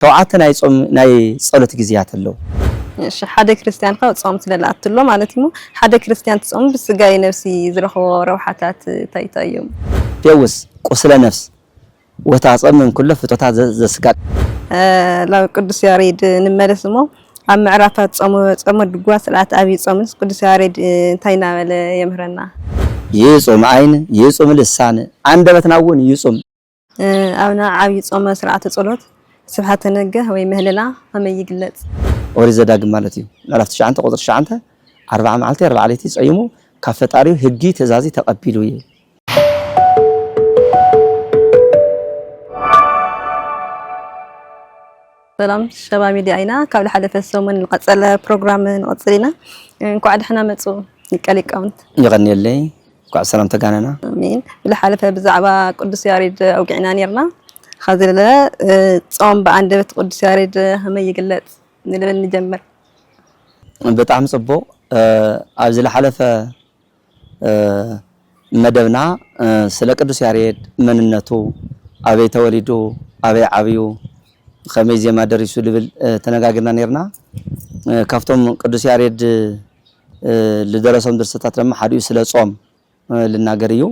ሸውዓተ ናይ ጾም ናይ ጸሎት ግዜያት ኣለዉ። እሺ፣ ሓደ ክርስትያን ካብ ጾም ስለልኣትሎ ማለት እዩ። ሓደ ክርስትያን ትጾም ብስጋይ ነፍሲ ዝረኽቦ ረብሓታት እንታይ እንታይ እዮም? ፌውስ ቁስለ ነፍስ ወታጸምን ኩሎ ፍቶታት ዘ- ዘስጋድ እ፣ ናብ ቅዱስ ያሬድ ንመለስ እሞ ኣብ ምዕራፋት ጾመ ጾመ ድጓ ስርዓት ዓብዪ ጾምስ ቅዱስ ያሬድ እ፣ እንታይ እናበለ የምህረና? ይጹም ዓይን ይጹም ልሳን፣ ኣንደበትና እውን ይጹም። እ፣ ኣብና ዓብዪ ጾመ ስርዓተ ጸሎት ስብሐተ ነግህ ወይ ምህልላ ከመይ ይግለጽ? ኦሪት ዘዳግም ማለት እዩ። ምዕራፍ ትሽዓተ ቁጽሪ ትሽዓተ፣ ኣርብዓ መዓልቲ ኣርብዓ ለይቲ ጸይሙ ካብ ፈጣሪው ህጊ ትእዛዚ ተቐቢሉ እዩ። ሰላም ሸባ ሚድያ ኢና። ካብ ዝሓለፈ ሰሙን ዝቐጸለ ፕሮግራም ንቐጽል ኢና። እንኳዕ ደሕና መጹ ሊቀ ሊቃውንት። ይቐንየለይ። እንኳዕ ሰላም ተጋነና። ኣሜን። ብዝሓለፈ ብዛዕባ ቅዱስ ያሬድ ኣውጊዕና ኔርና። ኸዚ ለ ጾም ብኣንደበት ቅዱስ ያሬድ ከመይ ይግለጽ ንብል ንጀምር። ብጣዕሚ ጽቡቕ። እ፣ ኣብዚ ዝሓለፈ እ፣ መደብና እ፣ ስለ ቅዱስ ያሬድ መንነቱ፣ ኣበይ ተወሊዱ፣ ኣበይ ዓብዩ፣ ከመይ ዜማ ደሪሱ ልብል እ፣ ተነጋግርና ኔርና። እ፣ ካብቶም ቅዱስ ያሬድ እ፣ ልደረሶም ድርሰታት ድማ ሓዲኡ ስለ ጾም እ፣ ልናገር እዩ።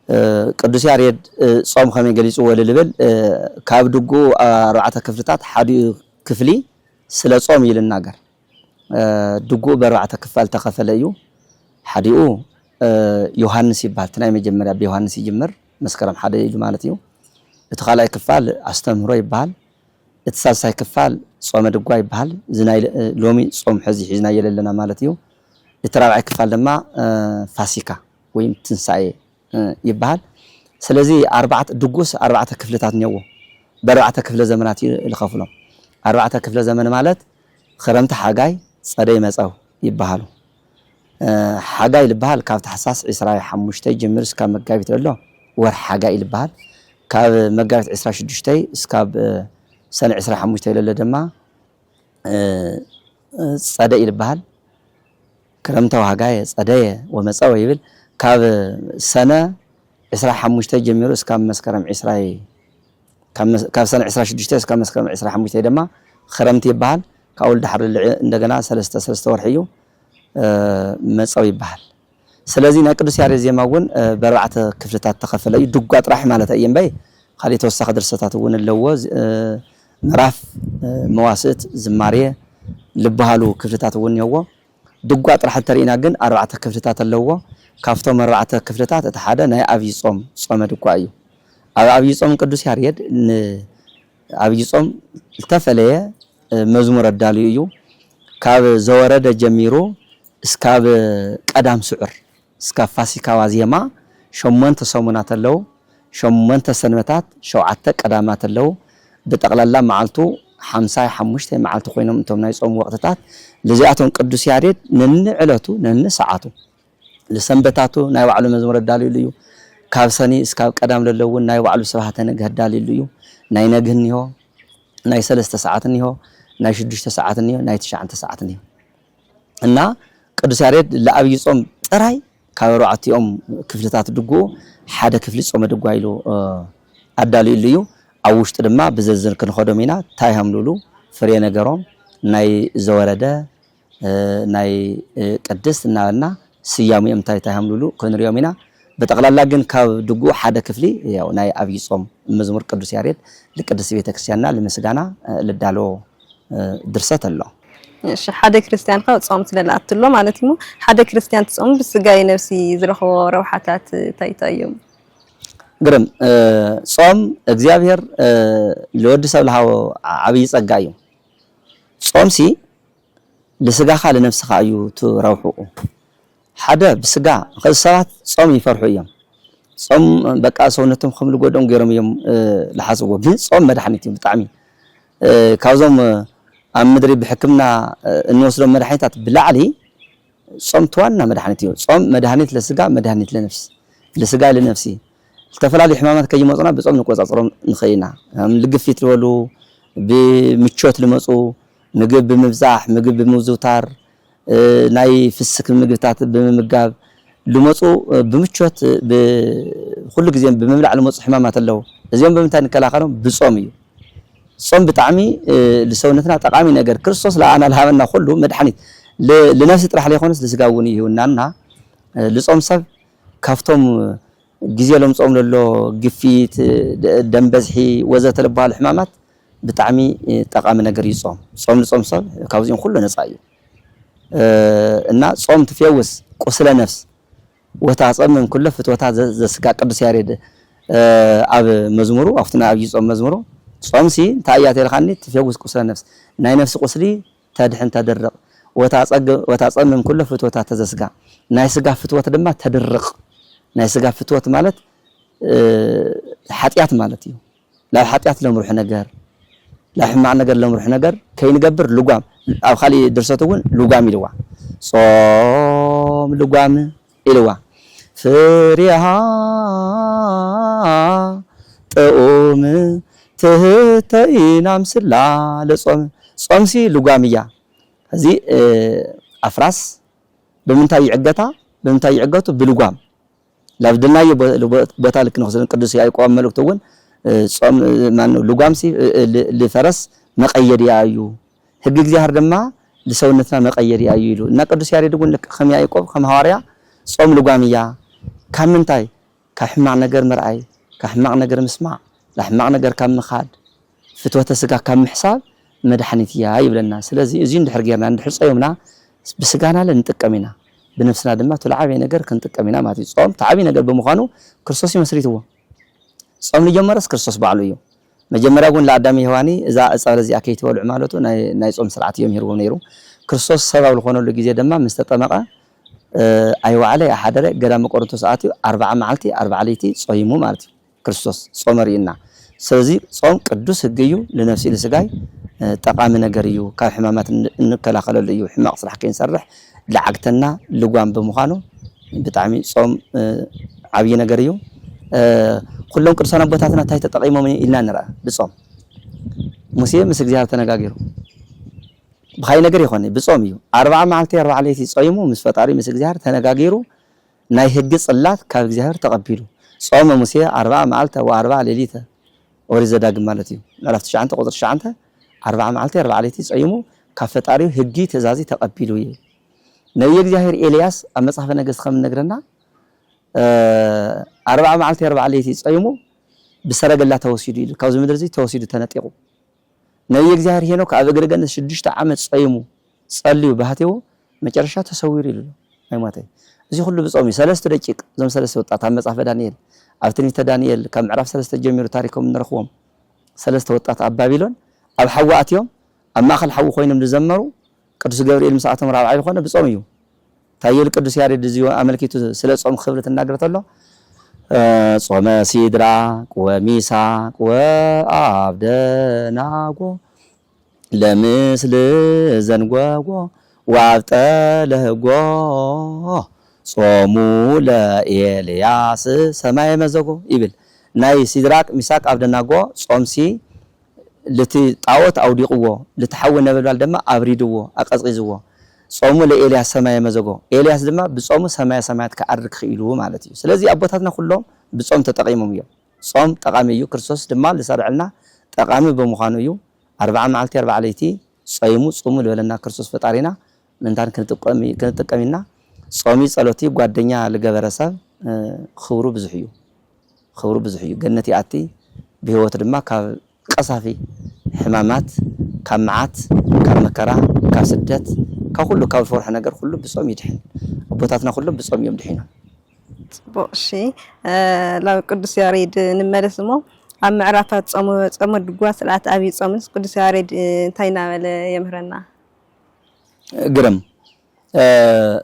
እ፣ ቅዱስ ያሬድ እ፣ ጾም ከመይ ገሊጽዎ ልብል እ፣ ካብ ድጉ ኣርባዕተ ክፍልታት ሓዲኡ ክፍሊ ስለ ጾም እዩ ልናገር። እ፣ ድጉ በርባዕተ ክፋል ተኸፈለ እዩ። ሓዲኡ እ፣ ዮሃንስ ይበሃል። እቲ ናይ መጀመርያ ብዮሃንስ ይጅምር፣ መስከረም ሓደ ኢሉ ማለት እዩ። እቲ ካልኣይ ክፋል ኣስተምህሮ ይበሃል። እቲ ሳልሳይ ክፋል ጾመ ድጓ ይበሃል። እዚ ናይ ሎ- ሎሚ ጾም ሕዚ ሒዝናዮ ዘለና ማለት እዩ። እቲ ራብዓይ ክፋል ድማ እ፣ ፋሲካ ወይም ትንሳኤ እ፣ ይበሃል። ስለዚ ኣርባዕተ ድጉስ ኣርባዕተ ክፍልታት እኒአዎ። ብኣርባዕተ ክፍለ ዘመናት እዩ ልኸፍሎም። ኣርባዕተ ክፍለ ዘመን ማለት ክረምቲ፣ ሓጋይ፣ ጸደይ፣ መጸው ይበሃሉ። እ፣ ሓጋይ ልበሃል ካብ ታሕሳስ ዕስራ ሓሙሽተ ጀሚሩ እስካብ መጋቢት ዘሎ ወርሒ ሓጋይ ልበሃል። ካብ መጋቢት ዕስራ ሽዱሽተ እስካብ እ፣ ሰነ ዕስራ ሓሙሽተ ለሎ ድማ እ፣ ጸደይ ልበሃል። ክረምታዊ ሓጋየ ጸደየ ወመጸወ ይብል። ካብ ሰነ ዕስራ ሓሙሽተ ጀሚሩ እስካብ መስከረም ዕስራ፣ ካብ መስ- ካብ ሰነ ዕስራ ሽዱሽተ እስካብ መስከረም ዕስራ ሓሙሽተ ድማ ክረምቲ ይበሃል። ካብኡ ድሓር ልዕ እንደገና ሰለስተ ሰለስተ ወርሒ እዩ እ፣ መጸው ይበሃል። ስለዚ ናይ ቅዱስ ያሬድ ዜማ እውን እ፣ ብኣርባዕተ ክፍልታት ተኸፈለ እዩ። ድጓ ጥራሕ ማለት እዩ እምበይ ካልእ ተወሳኺ ድርሰታት እውን ኣለዎ። ዝ- እ፣ ምዕራፍ እ፣ መዋስእት ዝማሬ ልበሃሉ ክፍልታት እውን እኒሀዎ። ድጓ ጥራሕ እንተሪእና ግን ኣርባዕተ ክፍልታት ኣለዎ። ካብቶም ኣርባዕተ ክፍልታት እቲ ሓደ ናይ ኣብይ ጾም ጾመ ድጓ እዩ። ኣብ ኣብይ ጾም ቅዱስ ያሬድ ን- ኣብይ ጾም ዝተፈለየ እ፣ መዝሙር ኣዳልዩ እዩ። ካብ ዘወረደ ጀሚሩ እስካብ ቀዳም ስዑር እስካብ ፋሲካ ዋዜማ ሸሞንተ ሰሙናት ኣለዉ። ሸሞንተ ሰንበታት ሸውዓተ ቀዳማት ኣለዉ። ብጠቕላላ መዓልቱ ሓምሳ ሓሙሽተ መዓልቲ ኮይኖም እቶም ናይ ጾም ወቕትታት። ልዚኣቶም ቅዱስ ያሬድ ነኒ ዕለቱ ነኒ ሰዓቱ ልሰንበታቱ ናይ ባዕሉ መዝሙር ኣዳልዩሉ እዩ። ካብ ሰኒ እስካብ ቀዳም ለለውን ናይ ባዕሉ ስብሃተ ነግህ ኣዳልዩሉ እዩ። ናይ ነግህ እኒሆ፣ ናይ ሰለስተ ሰዓት እኒሆ፣ ናይ ሽዱሽተ ሰዓት እኒሆ፣ ናይ ትሽዓተ ሰዓት እኒሆ። እና ቅዱስ ያሬድ ለኣብይ ጾም ጥራይ ካብ ኣርባዕቲኦም ክፍልታት ድግኡ ሓደ ክፍሊ ጾመ ድጓ ኢሉ እ፣ ኣዳልዩሉ እዩ። ኣብ ውሽጡ ድማ ብዝርዝር ክንኸዶም ኢና። እንታይ ሃምሉሉ ፍሬ ነገሮም ናይ ዘወረደ እ፣ ናይ እ፣ ቅድስት እናበልና ስያሜኦም እንታይ እንታይ ሃምሉሉ ክንሪኦም ኢና። ብጠቕላላ ግን ካብ ድግኡ ሓደ ክፍሊ ያው ናይ ኣብይ ጾም መዝሙር ቅዱስ ያሬድ ልቅድስት ቤተክርስትያንና ልምስጋና እ፣ ልዳሎ እ፣ ድርሰት ኣሎ። እሺ ሓደ ክርስትያን ካብ ጾም ስለልኣትሎ ማለት እዩ። ሓደ ክርስትያን ትጾም ብስጋይ ነፍሲ ዝረኽቦ ረብሓታት እንታይ እንታይ እዮም? ግርም እ፣ ጾም እግዚኣብሔር እ፣ ለወዲ ሰብ ለሃቦ ዓብይ ጸጋ እዩ። ጾምሲ ልስጋኻ ልነፍስኻ እዩ እቲ ረብሕኡ። ሓደ ብስጋ ኸዚ ሰባት ጾም ይፈርሑ እዮም። ጾም በቃ ሰውነቶም ከም ልጎድኦም ገይሮም እዮም እ፣ ልሓስብዎ። ግን ጾም መድሓኒት እዩ ብጣዕሚ እ፣ ካብዞም እ፣ ኣብ ምድሪ ብሕክምና እ፣ እንወስዶም መድሓኒታት ብላዕሊ ጾም እቲ ዋና መድሓኒት እዩ። ጾም መድሃኒት ለስጋ መድሃኒት ለነፍስ ለስጋ ለነፍሲ ዝተፈላለዩ ሕማማት ከይመፁና ብጾም ንቆፃፀሮም ንኽእል ኢና። ከም ልግፊት ዝበሉ ብምቾት ልመፁ ምግብ ብምብዛሕ ምግብ ብምዝውታር እ፣ ናይ ፍስክ ምግብታት ብምምጋብ ልመፁ እ፣ ብምቾት እ፣ ብ- ኩሉ ግዜ ብምብላዕ ልመፁ ሕማማት ኣለዉ። እዚኦም ብምንታይ ንከላኸሎም? ብጾም እዩ። ጾም ብጣዕሚ ልሰውነትና ጠቓሚ ነገር ክርስቶስ ለኣና ለሃበና ኩሉ መድሓኒት ልነፍሲ ጥራሕ ለይኮነስ ልስጋ እውን ይህውናና። ልጾም ሰብ ካብቶም ግዜ ለምጾም ለሎ ግፊት፣ ደም በዝሒ ወዘተ ልበሃሉ ሕማማት ብጣዕሚ ጠቓሚ ነገር እዩ ጾም። ጾም ልጾም ሰብ ካብዚኦም ኩሉ ነፃ እዩ። እና ጾም ትፌውስ ቁስለ ነፍስ ወታጸምም ኩለ ፍትወታ ዘስጋ ቅዱስ ያሬድ ኣብ መዝሙሩ ኣብቲ ናይ ኣብይ ጾም መዝሙሩ ጾምሲ እንታይ እያ ተልኻኒ ትፌውስ ቁስለ ነፍስ ናይ ነፍሲ ቁስሊ ተድሕን ተድርቕ ወታጸምም ኩለ ፍትወታ ተዘስጋ ናይ ስጋ ፍትወት ድማ ተድርቕ ናይ ስጋ ፍትወት ማለት ሓጢኣት ማለት እዩ ናብ ሓጢኣት ለምርሑ ነገር ናብ ሕማቕ ነገር ለምርሑ ነገር ከይንገብር ልጓም ኣብ ካሊእ ድርሰት እውን ልጓም ኢልዋ ጾም ልጓም ኢልዋ ፍሬሃ ጥኡም ትህተይና ምስላ ለጾም ጾምሲ ልጓም እያ እዚ ኣፍራስ ብምንታይ ይዕገታ ብምንታይ ይዕገቱ ብልጓም ናብ ድልናዮ ቦታ ልክ ንክስልን ቅዱስ ያዕቆብ ኣብ መልእክቱ እውን ጾም ማን ልጓምሲ ልፈረስ መቀየድያ እዩ ህግ እግዚኣብሔር ድማ ልሰውነትና መቀየድያ እዩ ኢሉ እና ቅዱስ ያሬድ እውን ከም ያዕቆብ ከም ሃዋርያ ጾም ልጓም እያ ካብ ምንታይ ካብ ሕማቅ ነገር ምርኣይ ካብ ሕማቅ ነገር ምስማዕ ናብ ሕማቅ ነገር ካብ ምኻድ ፍትወተ ስጋ ካብ ምሕሳብ መድሓኒት እያ ይብለና። ስለዚ እዚ እንድሕር ጌርና እንድሕር ጸዮምና ብስጋና ለ ንጥቀም ኢና፣ ብነፍስና ድማ እቲ ዝዓበየ ነገር ክንጥቀም ኢና ማለት እዩ። ጾም እቲ ዓብዪ ነገር ብምዃኑ ክርስቶስ እዩ መስሪትዎ። ጾም ዝጀመረስ ክርስቶስ ባዕሉ እዩ። መጀመርያ እውን ለኣዳም ሄዋኒ እዛ ዕፀ በለስ እዚኣ ከይትበልዑ ማለቱ ናይ ናይ ጾም ስርዓት እዮም ሂርዎም ነይሩ። ክርስቶስ ሰብ ኣብ ዝኾነሉ ግዜ ድማ ምስ ተጠመቐ ኣይወዓለ ኣይሓደረ ገዳመ ቆሮንቶስ ኣትዩ ኣርብዓ መዓልቲ ኣርብዓ ለይቲ ጾይሙ ማለት እዩ። ክርስቶስ ጾመ ርእይና። ስለዚ ጾም ቅዱስ ህጊ እዩ፣ ንነፍሲ ንስጋይ ጠቃሚ ነገር እዩ፣ ካብ ሕማማት እንከላኸለሉ እዩ፣ ሕማቅ ስራሕ ከይንሰርሕ ለዓግተና ልጓም ብምዃኑ ብጣዕሚ ጾም ዓብዪ ነገር እዩ። ኩሎም ቅዱሳን ኣቦታትና እንታይ ተጠቂሞም ኢልና ንርኣ ብጾም። ሙሴ ምስ እግዚኣብሔር ተነጋጊሩ ብኻይ ነገር ይኾነ ብጾም እዩ። ኣርብዓ መዓልቲ ኣርብዓ ለይቲ ጾይሙ ምስ ፈጣሪ ምስ እግዚኣብሔር ተነጋጊሩ ናይ ህጊ ጽላት ካብ እግዚኣብሔር ተቐቢሉ። ጾመ ሙሴ ኣርብዓ መዓልተ ወኣርብዓ ሌሊተ ኦሪት ዘዳግም ማለት እዩ። ምዕራፍ ትሽዓተ ቁጽሪ ትሽዓተ ኣርብዓ መዓልቲ ኣርብዓ ለይቲ ጾይሙ ካብ ፈጣሪው ህጊ ትእዛዚ ተቐቢሉ እዩ። ነቢየ እግዚኣብሔር ኤልያስ ኣብ መጽሓፈ ነገስት ከም እነግረና ኣርብዓ መዓልቲ ኣርብዓ ለይቲ ጾይሙ ብሰረገላ ተወሲዱ ኢሉ ካብዚ ምድሪ እዚ ተወሲዱ ተነጢቑ። ነቢየ እግዚኣብሔር ሄኖክ ኣብ እግሪ ገነት ሽዱሽተ ዓመት ጸይሙ ጸልዩ ባህትዎ መጨረሻ ተሰዊሩ ኢሉ ኣሎ ኣይሞተይ። እዚ ኩሉ ብጾም እዩ። ሰለስተ ደቂቅ እዞም ሰለስተ ወጣት ኣብ መጽሓፈ ዳንኤል ኣብ ትንቢተ ዳንኤል ካብ ምዕራፍ ሰለስተ ጀሚሩ ታሪኮም እንረኽቦም ሰለስተ ወጣት ኣብ ባቢሎን ኣብ ሓዊ ኣትዮም ኣብ ማእኸል ሓዊ ኮይኖም ዝዘመሩ ቅዱስ ገብርኤል ምስኣቶም ራብዓይ ዝኾነ ብጾም እዩ። እንታይ ይብል ቅዱስ ያሬድ እዚ ኣመልኪቱ ስለ ጾም ክብሪ ትናገር ተሎ ጾመ ሲድራቅ ወሚሳቅ ወአብደናጎ ለምስል ዘንጎጎ ወአብጠለ ህጎ ጾሙ ለኤልያስ ሰማይ መዘጎ ይብል። ናይ ሲድራቅ ሚሳቅ ኣብደናጎ ጾምሲ ልቲ ጣዖት ኣውዲቕዎ ልቲ ሓዊ ነበልባል ድማ ኣብሪድዎ ኣቀዝቂዝዎ ጾሙ ለኤልያስ ሰማየ መዘጎ ኤልያስ ድማ ብጾሙ ሰማየ ሰማያት ክዓርግ ክኢሉ ማለት እዩ። ስለዚ ኣቦታትና ኩሎም ብጾም ተጠቂሞም እዮም። ጾም ጠቃሚ እዩ። ክርስቶስ ድማ ዝሰርዐልና ጠቃሚ ብምዃኑ እዩ። ኣርብዓ መዓልቲ ኣርብዓ ለይቲ ጸይሙ ጹሙ ዝበለና ክርስቶስ ፈጣሪና ምእንታን ክንጥቀም ኢልና። ጾሚ ጸሎቲ ጓደኛ ልገበረ ሰብ ክብሩ ብዙሕ እዩ። ክብሩ ብዙሕ እዩ። ገነት ይኣቲ ብህይወቱ ድማ ካብ ቀሳፊ ሕማማት ካብ መዓት ካብ መከራ ካብ ስደት ካብ ኩሉ ካብ ፈርሖ ነገር ኩሉ ብጾም ይድሕን። ኣቦታትና ኩሎም ብጾም እዮም ድሒኖም። ጽቡቕ። እሺ፣ ላብ ቅዱስ ያሬድ ንመለስ እሞ ኣብ ምዕራፋት ጾመ ጾመ ድጓ ስርዓት ኣብይ ጾምስ ቅዱስ ያሬድ እንታይ እናበለ የምህረና? ግርም።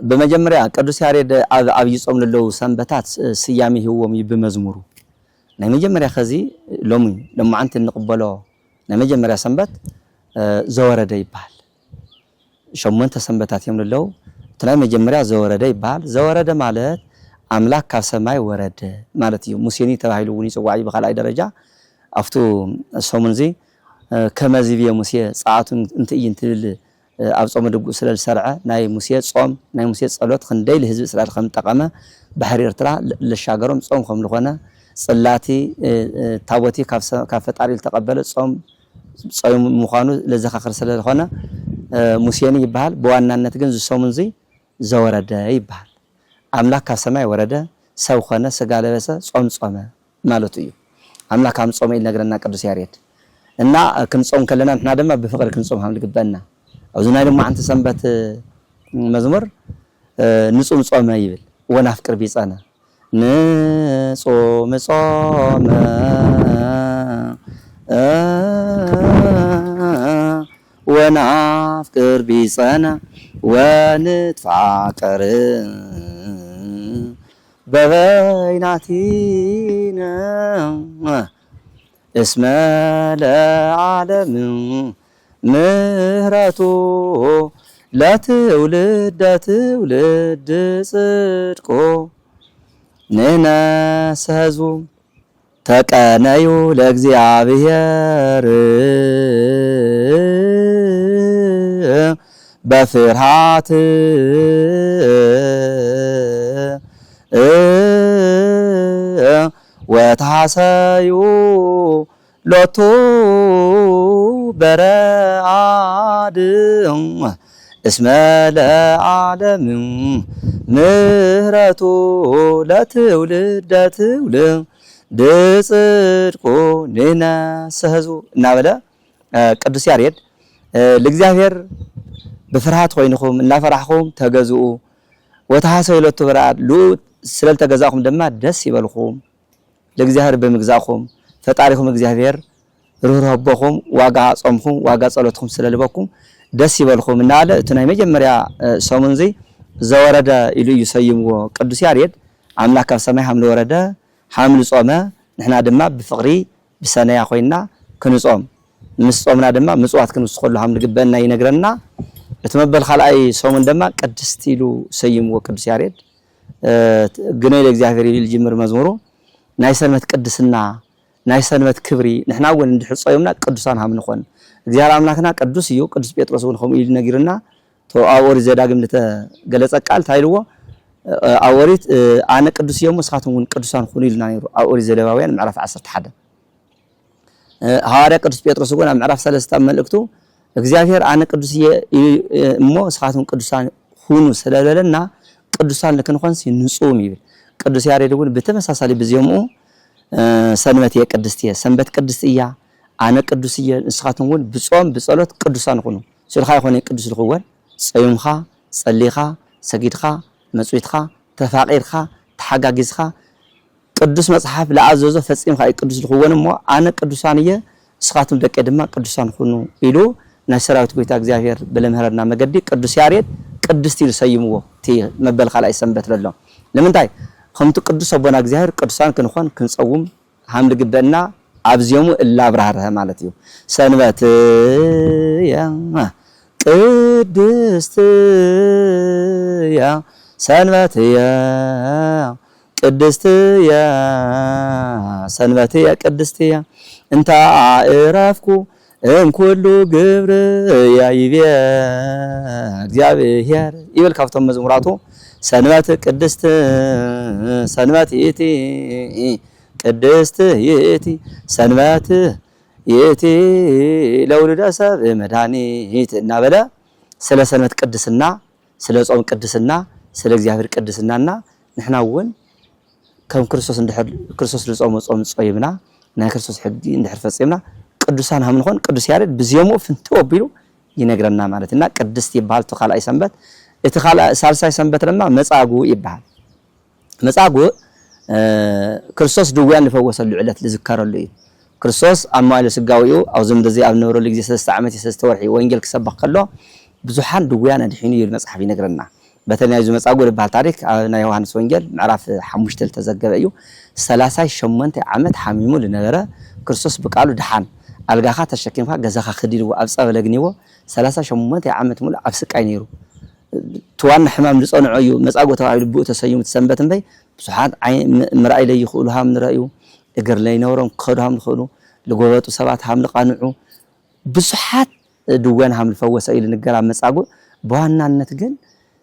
ብመጀመርያ ቅዱስ ያሬድ ኣብ ኣብይ ጾም ለለዉ ሰንበታት ስያሜ ሂብዎም እዩ ብመዝሙሩ። ናይ መጀመርያ ኸዚ ሎሚ ሎማዓንቲ እንቕበሎ ናይ መጀመርያ ሰንበት ዘወረደ ይበሃል። ሸሞንተ ሰንበታት እዮም ለለዉ። እቲ ናይ መጀመርያ ዘወረደ ይበሃል። ዘወረደ ማለት ኣምላክ ካብ ሰማይ ወረደ ማለት እዩ። ሙሴኒ ተባሂሉ እውን ይፅዋዕ እዩ ብካልኣይ ደረጃ። ኣብቱ ሰሙን እዚ ከመዚ ብየ ሙሴ ፀኣቱ እንትእይ እንትብል ኣብ ጾመ ድጉ ስለ ዝሰርዐ ናይ ሙሴ ጾም ናይ ሙሴ ጸሎት ክንደይ ልህዝቢ እስራኤል ከም ጠቐመ ባሕሪ ኤርትራ ለሻገሮም ጾም ከም ዝኾነ ጽላቲ ታቦቲ ካብ ፈጣሪ ዝተቐበለ ጾም ጾም ምዃኑ ለዘኻኽር ስለ ዝኾነ፣ እ፣ ሙሴኒ ይበሃል። ብዋናነት ግን ዝሰሙን እዚ ዘወረደ ይበሃል። ኣምላኽ ካብ ሰማይ ወረደ፣ ሰብ ኾነ፣ ስጋ ለበሰ፣ ጾም ጾመ ማለቱ እዩ። ኣምላኽ ከም ጾመ ይነግረና ቅዱስ ያሬድ። እና ክንጾም ከለና ንሕና ድማ ብፍቕሪ ክንጾም ከም ዝግበአና። ኣብዚ ናይ ሎማዓንቲ ሰንበት መዝሙር፣ እ፣ ንጹም ጾመ ይብል። ወናፍቅር ቢጸነ። ንጹም ጾመ፣ እ፣ ወናፍቅር ቢጸነ ወንትፋቀር በበይናቲነ እስመ ለዓለም ምህረቱ ለትውልደ ትውልድ ጽድቁ ንነሰ ህዝቡ ተቀነዩ ለእግዚኣብሔር በፍርሃት ወተሐሰዩ ሎቱ በረአድ እስመ ለዓለም ምህረቱ ለትውልደ ትውልድ ጽድቁ ንነሰ ህዝቡ እናበለ፣ እ፣ ቅዱስ ያሬድ፣ እ፣ ለእግዚኣብሔር ብፍርሃት ኮይንኹም እናፈራሕኹም ተገዝኡ፣ ወተሐሰዩ ሎቱ በረአድ፣ ልኡ ስለ ዝተገዛእኹም ድማ ደስ ይበልኹም። ለእግዚኣብሔር ብምግዛእኹም ፈጣሪኹም እግዚኣብሔር ርህሩህ ኣቦኹም ዋጋ ጾምኹም ዋጋ ጸሎትኹም ስለ ልበኩም ደስ ይበልኹም እናበለ እቲ ናይ መጀመርያ፣ እ፣ ሰሙን እዚ ዘወረደ ኢሉ እዩ ሰይምዎ ቅዱስ ያሬድ። ኣምላኽ ካብ ሰማይ ሃም ዝወረደ ሃም ዝጾመ ንሕና ድማ ብፍቕሪ ብሰነያ ኮይንና ክንጾም ምስ ጾምና ድማ ምጽዋት ክንውስኸሉ ሃም ዝግበአና ይነግረና። እቲ መበል ካልኣይ ሰሙን ድማ ቅድስት ኢሉ ሰይምዎ ቅዱስ ያሬድ። እ፣ ግነይ ለእግዚኣብሔር ይብል ይጅምር መዝሙሩ። ናይ ሰንበት ቅድስና ናይ ሰንበት ክብሪ ንሕና እውን እንድሕር ጾዮምና ቅዱሳን ሃም ንኾን። እግዚኣብሔር ኣምላኽና ቅዱስ እዩ። ቅዱስ ጴጥሮስ እውን ከምኡ ኢሉ ነጊሩና። ቶ-፣ ኣብ ኦሪት ዘዳግም ዝተገለጸ ቃል እንታይ ኢልዎ? እ፣ ኣብ ኦሪት፣ እ፣ "ኣነ ቅዱስ እየ እሞ ንስኻትኩም እውን ቅዱሳን ኩኑ" ኢሉና ነይሩ። ኣብ ኦሪት ዘሌዋውያን ምዕራፍ ዓሰርተ ሓደ። እ፣ ሃዋርያ ቅዱስ ጴጥሮስ እውን ኣብ ምዕራፍ ሰለስተ ኣብ መልእክቱ እግዚኣብሔር "ኣነ ቅዱስ እየ" ኢሉ፣ እ፣ "እሞ ንስኻትኩም ቅዱሳን ሁኑ" ስለ ዝበለና ቅዱሳን ልክንኾንሲ ንጹም ይብል። ቅዱስ ያሬድ እውን ብተመሳሳሊ ብዜምኡ፣ እ፣ "ሰንበት እየ ቅድስት እየ፣ ሰንበት ቅድስት እያ፣ ኣነ ቅዱስ እየ፣ ንስኻትኩም እውን ብጾም ብጸሎት ቅዱሳን ኩኑ" ስልኻ ይኾነ ቅዱስ ልኽወን ጸዩምኻ፣ ጸሊኻ፣ ሰጊድኻ፣ መጽዊትኻ፣ ተፋቒርካ፣ ተሓጋጊዝካ፣ ቅዱስ መጽሓፍ ለኣዘዞ ፈጺምካ እዩ ቅዱስ ልኽወን እሞ፣ ኣነ ቅዱሳን እየ፣ ንስኻትኩም ደቀይ ድማ ቅዱሳን ኩኑ ኢሉ ናይ ሰራዊት ጎይታ እግዚኣብሔር ብለምህረና መገዲ ቅዱስ ያሬድ ቅድስት ኢሉ ሰይምዎ። እቲ መበል ካልኣይ ሰንበት ለሎ ንምንታይ? ከምቲ ቅዱስ ኣቦና እግዚኣብሔር ቅዱሳን ክንኾን ክንጸውም ሃም ዝግበአና ኣብዚዮሙ እላብራህርሀ ማለት እዩ። ሰንበት እያ ቅድስት እያ ሰንበት እያ ቅድስት እያ ሰንበት እያ ቅድስት እያ እንተ ኣእረፍኩ እም ኩሉ ግብር እያ ይቤ እግዚኣብሔር ይብል። ካብቶም መዝሙራቱ ሰንበት ቅድስት ሰንበት ይእቲ ቅድስት ይእቲ ሰንበት ይእቲ ለውሉደ ሰብ መድኃኒት እናበለ ስለ ሰንበት ቅድስና፣ ስለ ጾም ቅድስና፣ ስለ እግዚኣብሔር ቅድስናና ንሕና እውን ከም ክርስቶስ እንድሕር ክርስቶስ ዝጾሞ ጾም ጾይምና ናይ ክርስቶስ ሕጊ እንድሕር ፈጺምና ቅዱሳን ሃም ንኾን ቅዱስ ያሬድ ብዜምኡ ፍንትው ኣቢሉ ይነግረና ማለት እና ቅድስት ይበሃል እቲ ካልኣይ ሰንበት። እቲ ካልኣ-፣ ሳልሳይ ሰንበት ድማ መጻጉዕ ይበሃል። መጻጉዕ፣ እ፣ ክርስቶስ ድውያን ዝፈወሰሉ ዕለት ዝዝከረሉ እዩ። ክርስቶስ ኣብ መዋዕለ ስጋዊኡ ኣብዚ ምድሪ እዚ ኣብ ዝነበረሉ ግዜ ሰለስተ ዓመት ሰለስተ ወርሒ ወንጌል ክሰብኽ ከሎ ብዙሓን ድውያን ኣድሒኑ እዩ መጽሓፍ ይነግረና። በተለይ ናይዚ መጻጉዕ ዝበሃል ታሪክ ኣብ ናይ ዮሃንስ ወንጌል ምዕራፍ ሓሙሽተ ዝተዘገበ እዩ። ሰላሳ ሸሞንተ ዓመት ሓሚሙ ዝነበረ ክርስቶስ ብቃሉ ደሓን፣ ኣልጋኻ ተሸኪምካ ገዛኻ ክድ ኢልዎ ኣብ ጸበል ኣግኒዎ ሰላሳ ሸሞንተ ዓመት ሙሉእ ኣብ ስቃይ ነይሩ። እቲ ዋና ሕማም ዝጸንዖ እዩ መጻጉዕ ተባሂሉ ብኡ ተሰይሙ እቲ ሰንበት እምበይ ብዙሓት ዓይ-፣ ም-፣ ምርኣይ ለይኽእሉ ሃም ንረእዩ፣ እግር ለይነበሮም ክኸዱ ሃም ዝኽእሉ፣ ዝጎበጡ ሰባት ሃም ዝቃንዑ፣ ብዙሓት ድውያን ሃም ዝፈወሰ እዩ ዝንገር ኣብ መጻጉዕ። ብዋናነት ግን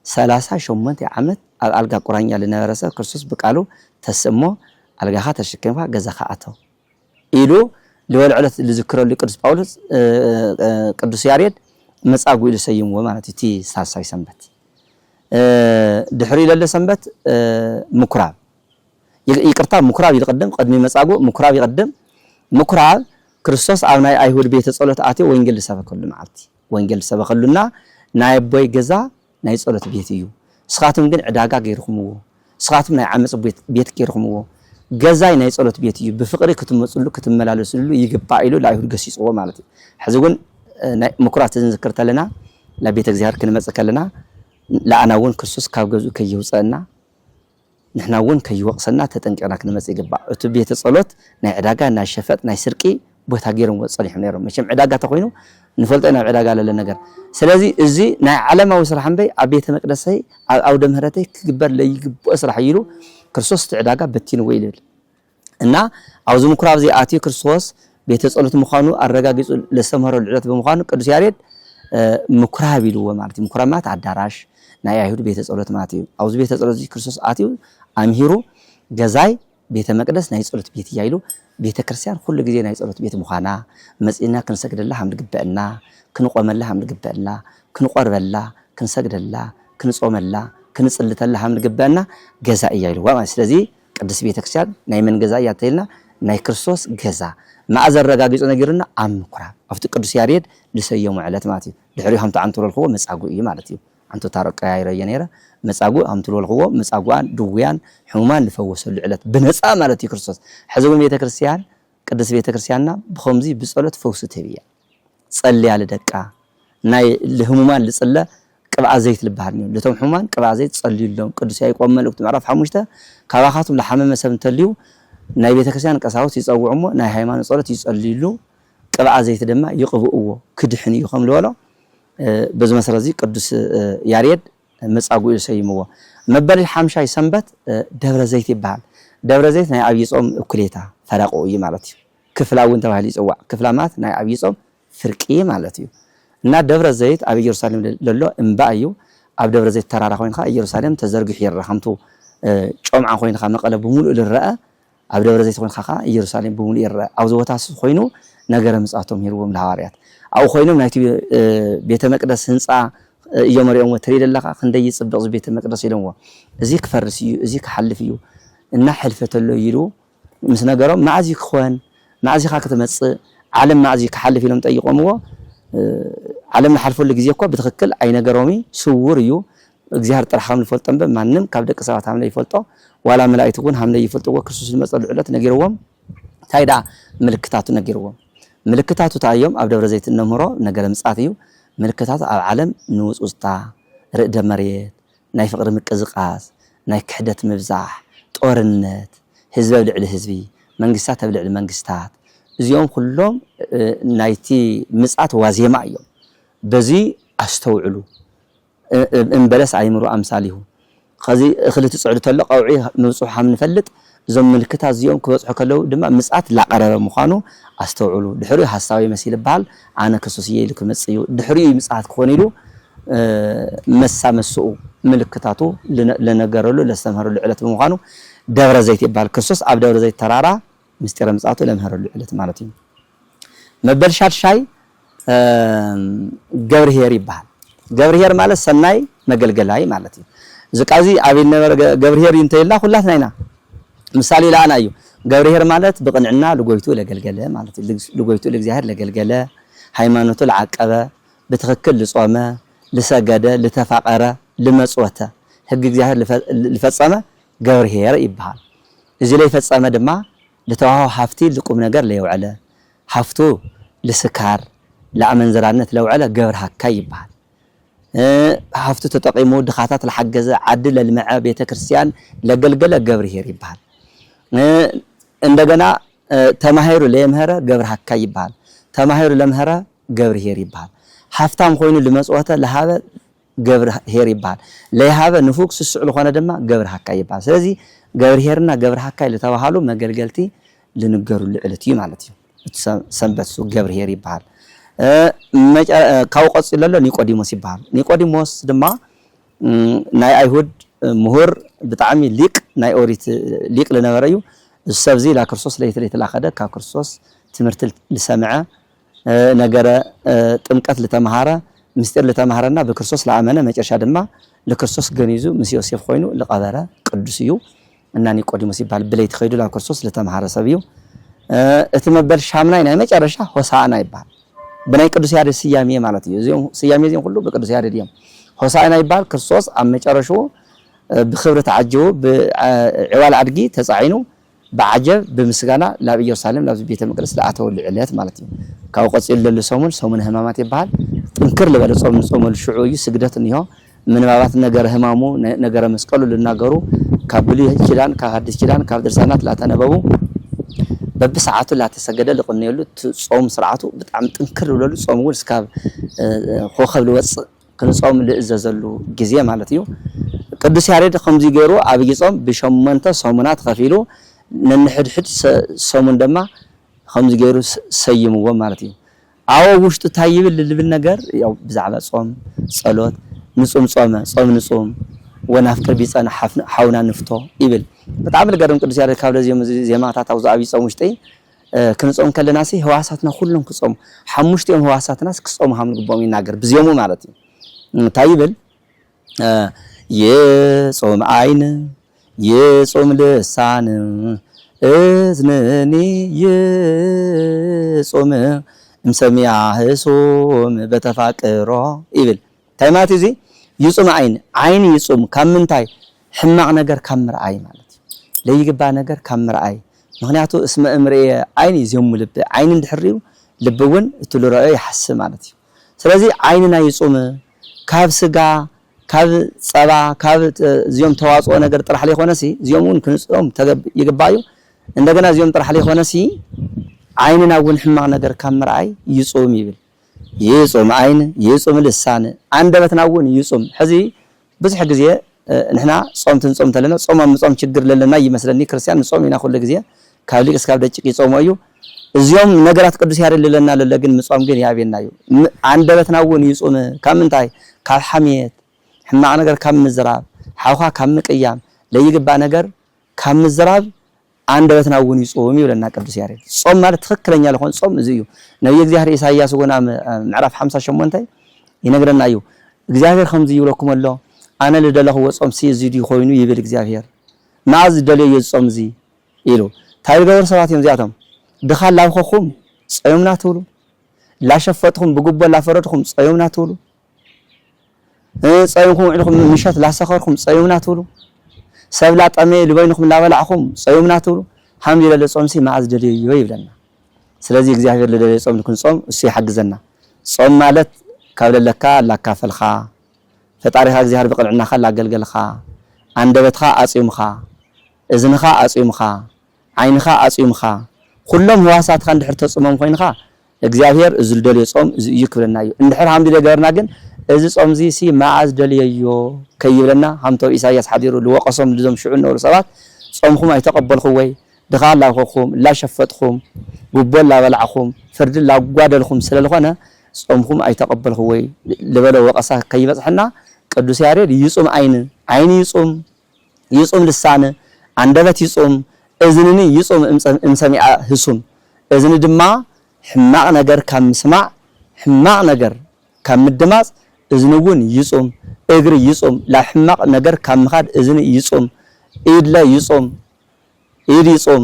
ሰላሳ ሸሞንተ ዓመት ኣብ ኣልጋ ቁራኛ ዝነበረ ሰብ ክርስቶስ ብቃሉ ተስእሞ ኣልጋኻ ተሸኪምካ ገዛኻ ኣተው ኢሉ ልወል ዕለት ልዝክረሉ ቅዱስ ጳውሎስ፣ እ፣ እ፣ ቅዱስ ያሬድ መጻጉዕ ኢሉ ሰይምዎ ማለት እዩ። እቲ ሳልሳይ ሰንበት፣ እ፣ ድሕሪ ለለ ሰንበት፣ እ፣ ምኩራብ፣ ይ-፣ ይቅርታ፣ ምኩራብ ይቅድም፣ ቅድሚ መጻጉዕ ምኩራብ ይቅድም። ምኩራብ ክርስቶስ ኣብ ናይ ኣይሁድ ቤተ ጸሎት ኣትዮ ወንጌል ዝሰበከሉ መዓልቲ፣ ወንጌል ዝሰበከሉና ናይ ኣቦይ ገዛ ናይ ጸሎት ቤት እዩ። ንስኻትኩም ግን ዕዳጋ ገይርኩምዎ፣ ንስኻትኩም ናይ ዓመጽ ቤት፣ ቤት ገይርኩምዎ። ገዛይ ናይ ጸሎት ቤት እዩ፣ ብፍቕሪ ክትመጽሉ ክትመላለስሉ ይግባእ ኢሉ ንኣይሁድ ገሲጽዎ ማለት እዩ። ሕዚ እውን፣ እ፣ ናይ ምኩራብ ተዝንዝክር ተለና፣ ናብ ቤተ እግዚኣብሔር ክንመጽእ ከለና፣ ለኣና እውን ክርስቶስ ካብ ገዝኡ ከየውፀአና፣ ንሕና እውን ከይወቕሰና ተጠንቂቕና ክንመጽእ ይግባእ። እቲ ቤተ ጸሎት ናይ ዕዳጋ፣ ናይ ሸፈጥ፣ ናይ ስርቂ ቦታ ገይሮምዎ ጸኒሖም ነይሮም። መቸም ዕዳጋ ተኾይኑ ንፈልጦ ኢና፣ ኣብ ዕዳጋ ለለ ነገር። ስለዚ እዚ ናይ ዓለማዊ ስራሕ እምበይ ኣብ ቤተ መቅደሰይ፣ ኣብ ኣውደ ምህረተይ ክግበር ለይግብኦ ስራሕ እዩ ኢሉ ክርስቶስ እቲ ዕዳጋ በቲንዎ እዩ ዝብል። እና ኣብዚ ምኩራብ እዚ ኣትዩ ክርስቶስ ቤተ ጸሎት ምዃኑ ኣረጋጊጹ ለስተምህረሉ ዕለት ብምዃኑ ቅዱስ ያሬድ፣ እ፣ ምኩራብ ኢልዎ ማለት እዩ። ምኩራብ ማለት ኣዳራሽ ናይ ኣይሁድ ቤተ ጸሎት ማለት እዩ። ኣብዚ ቤተ ጸሎት እዚ ክርስቶስ ኣትዩ ኣምሂሩ፣ ገዛይ ቤተ መቅደስ ናይ ጸሎት ቤት እያ ኢሉ፣ ቤተ ክርስቲያን ኩሉ ግዜ ናይ ጸሎት ቤት ምዃና፣ መጺእና ክንሰግደላ ከም ዝግበአና፣ ክንቆመላ ከም ዝግበአና፣ ክንቆርበላ፣ ክንሰግደላ፣ ክንጾመላ፣ ክንጽልተላ ከም ዝግበአና ገዛ እያ ኢልዋ ማለት። ስለዚ ቅድስት ቤተ ክርስቲያን ናይ መን ገዛ እያ እንተኢልና፣ ናይ ክርስቶስ ገዛ። መኣ ዘረጋጊጹ ነጊሩና ኣብ ምኩራብ፣ ኣብቲ ቅዱስ ያሬድ ዝሰየሞ ዕለት ማለት እዩ። ድሕሪኡ ከምቲ ዓንቱ ዝበልክዎ መጻጉዕ እዩ ማለት እዩ። ዓንቱ ታረቅ ቀያይረዮ ነይረ። መጻጉዕ ከምቲ ዝበልክዎ፣ መጻጉዓን ድውያን ሕሙማን ዝፈወሰሉ ዕለት ብነጻ ማለት እዩ ክርስቶስ። ሕዚ እውን ቤተ ክርስቲያን፣ ቅድስት ቤተ ክርስቲያንና ብኸምዚ ብጸሎት ፈውሲ ትህብ እያ። ጸልያ ልደቃ፣ ናይ ልህሙማን ልጽለ ቅብኣ ዘይት ልበሃል እዩ። ልቶም ሕሙማን ቅብኣ ዘይት ጸልዩሎም። ቅዱስ ያዕቆብ መልእክቱ ምዕራፍ ሓሙሽተ፣ ካባኻትኩም ልሓመመ ሰብ እንተልዩ፣ ናይ ቤተ ክርስቲያን ቀሳውስት ይጸውዑ እሞ፣ ናይ ሃይማኖት ጸሎት ይጸልዩሉ፣ ቅብኣ ዘይት ድማ ይቕብእዎ፣ ክድሕን እዩ ከም ዝበሎ፣ እ፣ በዚ መሰረት እዚ ቅዱስ፣ እ፣ ያሬድ መጻጉዕ ኢሉ ሰይምዎ። መበል ሓምሻይ ሰንበት፣ እ፣ ደብረ ዘይት ይበሃል። ደብረ ዘይት ናይ ኣብይ ጾም እኩሌታ ፈረቃኡ እዩ ማለት እዩ። ክፍላ እውን ተባሂሉ ይጽዋዕ። ክፍላ ማለት ናይ ኣብይ ጾም ፍርቂ ማለት እዩ። እና ደብረ ዘይት ኣብ ኢየሩሳሌም ለሎ እምባ እዩ። ኣብ ደብረ ዘይት ተራራ ኮይንካ ኢየሩሳሌም ተዘርጊሑ ይረኣ። ከምቱ፣ እ፣ ጮምዓ ኮይንካ መቐለ ብምሉእ ዝረአ፣ ኣብ ደብረ ዘይት ኮይንካ ከዓ ኢየሩሳሌም ብምሉእ ይረኣ። ኣብዚ ቦታ እሱ ኮይኑ ነገረ ምጽኣቶም ሂብዎም ለሃዋርያት። ኣብኡ ኮይኖም ናይቲ፣ እ፣ ቤተ መቅደስ ህንጻ፣ እ፣ እዮም ሪኦምዎ። ትርኢ ዘለኻ ክንደይ ይጽብቕ እዚ ቤተ መቅደስ ኢሎምዎ። እዚ ክፈርስ እዩ፣ እዚ ክሓልፍ እዩ እና ሕልፈት ኣሎ ኢሉ ምስ ነገሮም፣ መዓዝ እዩ ክኾን? መዓዝ ኢኻ ክትመጽእ? ዓለም መዓዝ እዩ ክሓልፍ? ኢሎም ጠይቆምዎ። እ፣ ዓለም ንሓልፈሉ ግዜ እኮ ብትኽክል ኣይነገሮም እዩ፣ ስውር እዩ። እግዚኣብሔር ጥራሕ ከም ዝፈልጦ እምበር ማንም ካብ ደቂ ሰባት ሃምለ ይፈልጦ፣ ዋላ መላእክቲ እውን ሃምለ ይፈልጥዎ። ክርስቶስ ዝመጸሉ ዕለት ነጊርዎም። እንታይ ደኣ ምልክታቱ ነጊርዎም። ምልክታቱ እንታይ እዮም? ኣብ ደብረ ዘይት እነምህሮ ነገረ ምጽኣት እዩ። ምልክታቱ ኣብ ዓለም ንውጽውጽታ፣ ርዕደ መሬት፣ ናይ ፍቕሪ ምቅዝቃዝ፣ ናይ ክሕደት ምብዛሕ፣ ጦርነት፣ ህዝቢ ኣብ ልዕሊ ህዝቢ፣ መንግስታት ኣብ ልዕሊ መንግስታት፣ እዚኦም ኩሎም፣ እ፣ ናይቲ ምጽኣት ዋዜማ እዮም። በዚ ኣስተውዕሉ። እ-፣ እ-፣ እምበለስ ኣይምሩ ኣምሳሊሁ። ኸዚ እኽሊ ትጽዕዱ ተሎ ቀውዒ ምብጽሑ ከም ንፈልጥ፣ እዞም ምልክታት እዚኦም ክበጽሑ ከለዉ ድማ ምጽኣት ላቐረበ ምዃኑ ኣስተውዕሉ። ድሕሪኡ ሓሳዊ መሲህ ይበሃል፣ ኣነ ክርስቶስ እየ ኢሉ ክመጽእ እዩ። ድሕሪኡ እዩ ምጽኣት ክኾን ኢሉ፣ እ፣ መሳ መስኡ ምልክታቱ ልነ-፣ ለነገረሉ ለስተምህረሉ ዕለት ብምዃኑ ደብረ ዘይት ይበሃል። ክርስቶስ ኣብ ደብረ ዘይት ተራራ ምስጢረ ምጽኣቱ ለምህረሉ ዕለት ማለት እዩ። መበል ሻድሻይ፣ እም፣ ገብርኄር ይበሃል። ገብርኄር ማለት ሰናይ መገልገላይ ማለት እዩ። እዚ ቃል እዚ ኣበይ ነበረ ገ-፣ ገብርኄር እዩ እንተኢልና ኩላትና ኢና። ምሳሌ ለኣና እዩ። ገብርኄር ማለት ብቕንዕና ልጎይቱ ለገልገለ ማለት እዩ። ልግ-፣ ልጎይቱ ለእግዚኣብሔር ለገልገለ፣ ሃይማኖቱ ለዓቀበ፣ ብትኽክል ልጾመ፣ ልሰገደ፣ ልተፋቐረ፣ ልመጽወተ፣ ሕጊ እግዚኣብሔር ልፈ-፣ ልፈጸመ ገብርኄር ይበሃል። እዚ ለይፈጸመ ድማ ልተዋህቦ ሃፍቲ ልቁም ነገር ለየውዐለ፣ ሃፍቱ ልስካር፣ ለኣመንዝራነት ለውዐለ ገብር ሃካይ ይበሃል። እ፣ ሃፍቱ ተጠቂሙ ድኻታት ለሓገዘ፣ ዓዲ ለልምዐ፣ ቤተ ክርስቲያን ለገልገለ ገብርኄር ይበሃል። እ፣ እንደገና፣ እ፣ ተማሂሩ ለየምሀረ ገብር ሃካይ ይበሃል። ተማሂሩ ለምሀረ ገብርኄር ይበሃል። ሃፍታም ኮይኑ ልመጽወተ ለሃበ ገብርኄር ይበሃል። ለይሃበ ንፉግ ስሱዕ ልኾነ ድማ ገብር ሃካይ ይበሃል። ስለዚ ገብርኄርና ገብር ሃካይ ልተባሃሉ መገልገልቲ ልንገሩሉ ዕለት እዩ ማለት እዩ። እቲ ሰ-፣ ሰንበት እሱ ገብርኄር ይበሃል። እ፣ መጨ-፣ እ፣ ካብኡ ቀጺሉ ዘሎ ኒቆዲሞስ ይበሃል። ኒቆዲሞስ ድማ፣ እም፣ ናይ ኣይሁድ፣ እ፣ ምሁር፣ ብጣዕሚ ሊቅ፣ ናይ ኦሪት፣ እ፣ ሊቅ ልነበረ እዩ። እዚ ሰብ እዚ ላ ክርስቶስ ለይቲ ለይቲ ላኸደ ካብ ክርስቶስ ትምህርቲ ዝሰምዐ፣ እ፣ ነገረ፣ እ፣ ጥምቀት ዝተምሃረ፣ ምስጢር ዝተምሃረና ብክርስቶስ ዝኣመነ፣ መጨረሻ ድማ ንክርስቶስ ገኒዙ ምስ ዮሴፍ ኮይኑ ዝቐበረ ቅዱስ እዩ። እና ኒቆዲሞስ ይበሃል። ብለይቲ ከይዱ ናብ ክርስቶስ ዝተምሃረ ሰብ እዩ። እ፣ እቲ መበል ሻምናይ ናይ መጨረሻ ሆሳዕና ይበሃል። ብናይ ቅዱስ ያሬድ ስያሜ ማለት እዩ። እዚኦም ስያሜ እዚኦም ኩሉ ብቅዱስ ያሬድ እዮም። ሆሳዕና ይበሃል። ክርስቶስ ኣብ መጨረሽኡ፣ እ፣ ብክብሪ ተዓጅቡ፣ ብዕዋል ኣድጊ ተጻዒኑ፣ ብዓጀብ ብምስጋና ናብ ኢየሩሳሌም፣ ናብ ቤተ መቅደስ ዝኣተወሉ ዕለት ማለት እዩ። ካብኡ ቀጺሉ ዘሎ ሰሙን፣ ሰሙን ሕማማት ይበሃል። ጥንክር ዝበለ ጾም ንጾመሉ ሽዑ እዩ። ስግደት እኒሆ፣ ምንባባት ነገረ ሕማሙ፣ ነ-፣ ነገረ መስቀሉ ልናገሩ፣ ካብ ብሉይ ኪዳን፣ ካብ ሓድሽ ኪዳን፣ ካብ ድርሳናት ላተነበቡ፣ በብሰዓቱ ላተሰገደ ልቕነየሉ፣ እቲ ጾም ስርዓቱ ብጣዕሚ ጥንክር ዝብለሉ፣ ጾም እውን እስካብ፣ እ፣ ኮኸብ ልወጽእ ክንጾም ልእዘዘሉ ግዜ ማለት እዩ። ቅዱስ ያሬድ ከምዚ ገይሩ ኣብይ ጾም ብሸሞንተ ሰሙናት ከፊሉ፣ ነንሕድሕድ ሰ-፣ ሰሙን ድማ ከምዚ ገይሩ ስ-፣ ሰይምዎ ማለት እዩ። ኣብ ውሽጡ እንታይ ይብል ልብል ነገር፣ ያው ብዛዕባ ጾም፣ ጸሎት፣ ንጹም ጾመ፣ ጾም ንጹም፣ ወናፍቅር ቢጸና ሓፍ-፣ ሓውና ንፍቶ ይብል። ብጣዕሚ ልገርም ቅዱስ ያሬድ ካብ ለዚኦም እዚ ዜማታት ኣብዚ ኣብይ ጾም ውሽጢ፣ እ፣ ክንጾም ከለና ሲ ህዋሳትና ኩሎም ክጾሙ፣ ሓሙሽቲኦም ህዋሳትናስ ክጾሙ ከም ዝግብኦም ይናገር፣ ብዜሙ ማለት እዩ። እንታይ ይብል? እ፣ ይጹም ዓይን፣ ይጹም ልሳን፣ እዝንኒ ይጹም፣ እምሰሚያ ህሱም በተፋቅሮ ይብል። እንታይ ማለት እዩ እዚ? ይጹም ዓይን፣ ዓይን ይጹም ካብ ምንታይ? ሕማቕ ነገር ካብ ምርኣይ ማለት እዩ። ለይግባ ነገር ካብ ምርኣይ። ምኽንያቱ እስመ እምርእየ ዓይን ይዜሙ ልብ፣ ዓይን እንድሕር ሪኡ ልቢ እውን እቲ ልረኦ ይሓስብ ማለት እዩ። ስለዚ ዓይንና ይጹም ካብ ስጋ፣ ካብ ጸባ፣ ካብ ተ-፣ እዚኦም ተዋጽኦ ነገር ጥራሕ ለይኮነሲ፣ እዚኦም እውን ክንጾም ተገብ-፣ ይግባእ እዩ። እንደገና እዚኦም ጥራሕ ለይኮነሲ፣ ዓይንና እውን ሕማቕ ነገር ካብ ምርኣይ ይጹም ይብል። ይጹም ዓይን፣ ይጹም ልሳን፣ ኣንደበትና እውን ይጹም። ሕዚ ብዙሕ ግዜ፣ እ፣ ንሕና ጾም ትንጾም ተለና፣ ጾም ኣብ ምጾም ችግር ለለና ይመስለኒ፣ ክርስቲያን ንጾም ኢና ኩሉ ግዜ፣ ካብ ሊቅ እስካብ ደቂቅ ይጾሞ እዩ። እዚኦም ነገራት ቅዱስ ያሬድ ልለና ለለ ግን ምጾም ግን ያቤና እዩ። ም-፣ ኣንደበትና እውን ይጹም፣ ካብ ምንታይ? ካብ ሓሜት፣ ሕማቕ ነገር ካብ ምዝራብ፣ ሓውኻ ካብ ምቅያም፣ ለይግባእ ነገር ካብ ምዝራብ ኣንደበትና እውን ይጹም ይብለና ቅዱስ ያሬድ። ጾም ማለት ትኽክለኛ ዝኾነ ጾም እዚ እዩ። ነቢይ እግዚኣብሔር ኢሳይያስ እውን ኣብ ምዕራፍ ሓምሳ ሸሞንተ ይነግረና እዩ። እግዚኣብሔር ከምዚ ይብለኩም ኣሎ፣ ኣነ ልደለኽዎ ጾምሲ እዚ ድዩ ኮይኑ ይብል እግዚኣብሔር። መዓዝ ዝደልዮ እዩ እዚ ጾም እዚ ኢሉ። እንታይ ዝገበሩ ሰባት እዮም እዚኣቶም? ድኻ ላብኸኹም ጸዮምና ትብሉ፣ ላሸፈጥኹም ብጉቦ ላፈረድኹም ጸዮምና ትብሉ፣ እ፣ ጸይምኩም ውዒልኩም ምሸት ላሰኸርኩም ጸዩምና ትብሉ፣ ሰብ ላጠመየ ልበይንኩም ላበላዕኩም ጸዩምና ትብሉ፣ ሃም ይለለ ጾምሲ መዓዝ ደልየዮ ይብለና። ስለዚ እግዚኣብሔር ልደልዮ ጾም ንክንጾም እሱ ይሓግዘና። ጾም ማለት ካብ ለለካ ላካፈልካ፣ ፈጣሪኻ እግዚኣብሔር ብቕንዕናኻ ላገልገልካ፣ ኣንደበትኻ ኣጽዩምካ፣ እዝንኻ ኣጽዩምካ፣ ዓይንኻ ኣጽዩምካ፣ ኩሎም ህዋሳትካ እንድሕር ተጽሞም ኮይንካ፣ እግዚኣብሔር እዚ ዝደልዮ ጾም እዚ እዩ ክብለና እዩ። እንድሕር ሃምዚ ደገበርና ግን፣ እዚ ጾም እዚ ሲ መዓዝ ደልየዮ ከይብለና፣ ሃምቶ ኢሳያስ ሓዲሩ ዝወቀሶም ልዞም ሽዑ ዝነበሩ ሰባት፣ ጾምኹም ኣይተቐበልኹ ወይ ድኻ ላብኸኹም፣ ላሸፈጥኹም፣ ጉቦ ላበላዕኹም፣ ፍርዲ ላጓደልኹም ስለ ዝኾነ፣ ጾምኹም ኣይተቐበልኹ ወይ ዝበሎ ወቀሳ ከይበጽሐና፣ ቅዱስ ያሬድ ይጹም ዓይን፣ ዓይን ይጹም፣ ይጹም ልሳን፣ ኣንደበት ይጹም፣ እዝንኒ ይጹም እምሰ-፣ እምሰሚዓ ህሱም። እዝኒ ድማ ሕማቕ ነገር ካብ ምስማዕ፣ ሕማቕ ነገር ካብ ምድማጽ እዝኒ እውን ይጹም፣ እግሪ ይጹም፣ ላብ ሕማቕ ነገር ካብ ምኻድ እዝኒ ይጹም፣ ኢድለ ይጹም፣ ኢድ ይጹም፣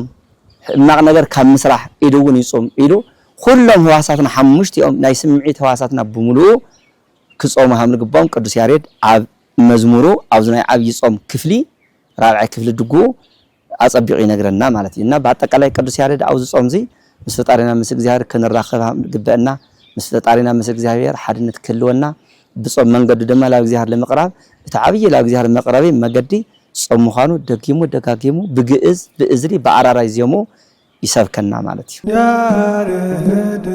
ሕማቕ ነገር ካብ ምስራሕ ኢድ እውን ይጹም ኢሉ፣ ኩሎም ህዋሳትና ሓሙሽቲኦም ናይ ስምዒት ህዋሳትና ብምሉኡ ክጾሙ ሃም ዝግባኦም ቅዱስ ያሬድ ኣብ መዝሙሩ ኣብዚ ናይ ዓብዪ ጾም ክፍሊ ራብዓይ ክፍሊ ድጉኡ ኣጸቢቑ ይነግረና ማለት እዩ። እና ብኣጠቃላይ ቅዱስ ያሬድ ኣብዚ ጾም እዚ ምስ ፈጣሪና ምስ እግዚኣብሔር ክንራኸብ ሃም ዝግበአና፣ ምስ ፈጣሪና ምስ እግዚኣብሔር ሓድነት ክህልወና፣ ብጾም መንገዱ ድማ ላብ እግዚኣብሔር ንምቕራብ፣ እቲ ዓብዪ ላብ እግዚኣብሔር መቕረቢ መገዲ ጾም ምዃኑ ደጊሙ ደጋጊሙ ብግእዝ፣ ብእዝሊ፣ ብኣራራይ ዜሙ ይሰብከና ማለት እዩ። ያሬድ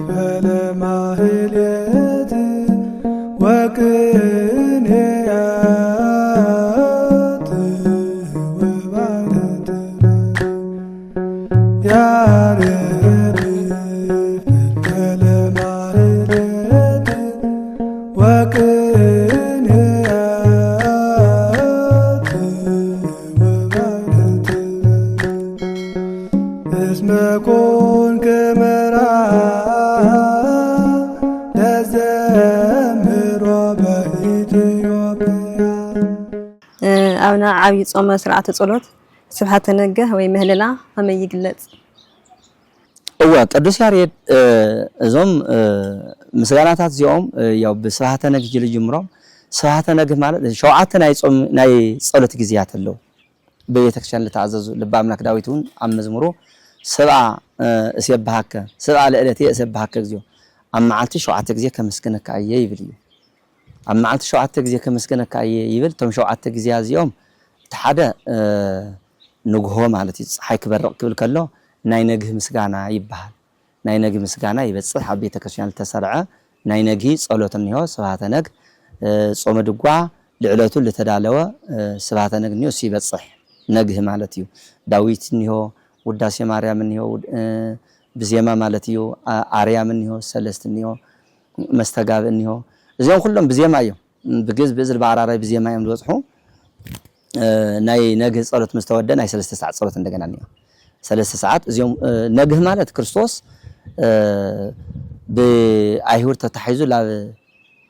ፈልፈለ ማህሌት ወቅኔያት ወባሕረ ጥበብ። ያሬድ ፈልፈለ ማህሌት ወቅኔያት ወባሕረ ጥበብ። እስመ ኮ ኣብና ዓብዪ ጾመ ስርዓተ ጸሎት ስብሐተ ነግህ ወይ ምህልላ ከመይ ይግለጽ? እወ ቅዱስ ያሬድ እዞም ምስጋናታት እዚኦም ያው ብስብሐተ ነግህ ጅሉ ጅምሮም። ስብሐተ ነግህ ማለት ሸውዓተ ናይ ጾም ናይ ጸሎት ግዜያት ኣለዉ። ብቤተክርስትያን ዝተኣዘዙ ልበ ኣምላክ ዳዊት እውን ኣብ መዝሙሩ ሰብኣ እሴብሃከ ሰብኣ ለእለትየ እሴብሃከ እግዚኦ ኣብ መዓልቲ ሸውዓተ ግዜ ከመስግነካ እየ ይብል እዩ። ኣብ መዓልቲ ሸውዓተ ግዜ ከመስግነካ እየ ይብል። እቶም ሸውዓተ ግዜ እዚኦም እቲ ሓደ ንግሆ ማለት እዩ። ፀሓይ ክበርቕ ክብል ከሎ ናይ ነግህ ምስጋና ይበሃል። ናይ ነግህ ምስጋና ይበፅሕ። ኣብ ቤተክርስትያን ዝተሰርዐ ናይ ነግሂ ጸሎት እኒሆ፣ ስብሃተ ነግ፣ ጾመ ድጓ ልዕለቱ ልተዳለወ ስብሃተ ነግ እኒሆ፣ እሱ ይበፅሕ። ነግህ ማለት እዩ። ዳዊት እኒሆ፣ ውዳሴ ማርያም እኒሆ፣ ብዜማ ማለት እዩ። ኣርያም እኒሆ፣ ሰለስት እኒሆ፣ መስተጋብእ እኒሆ፣ እዚኦም ኩሎም ብዜማ እዮም። ብግዝ ብእዝል ብኣራራይ ብዜማ እዮም ዝበፅሑ። ናይ ነግህ ፀሎት ምስ ተወደ ናይ ሰለስተ ሰዓት ፀሎት እንደገና እኒኦ። ሰለስተ ሰዓት እዚኦም ነግህ ማለት ክርስቶስ ብኣይሁድ ተታሒዙ ላብ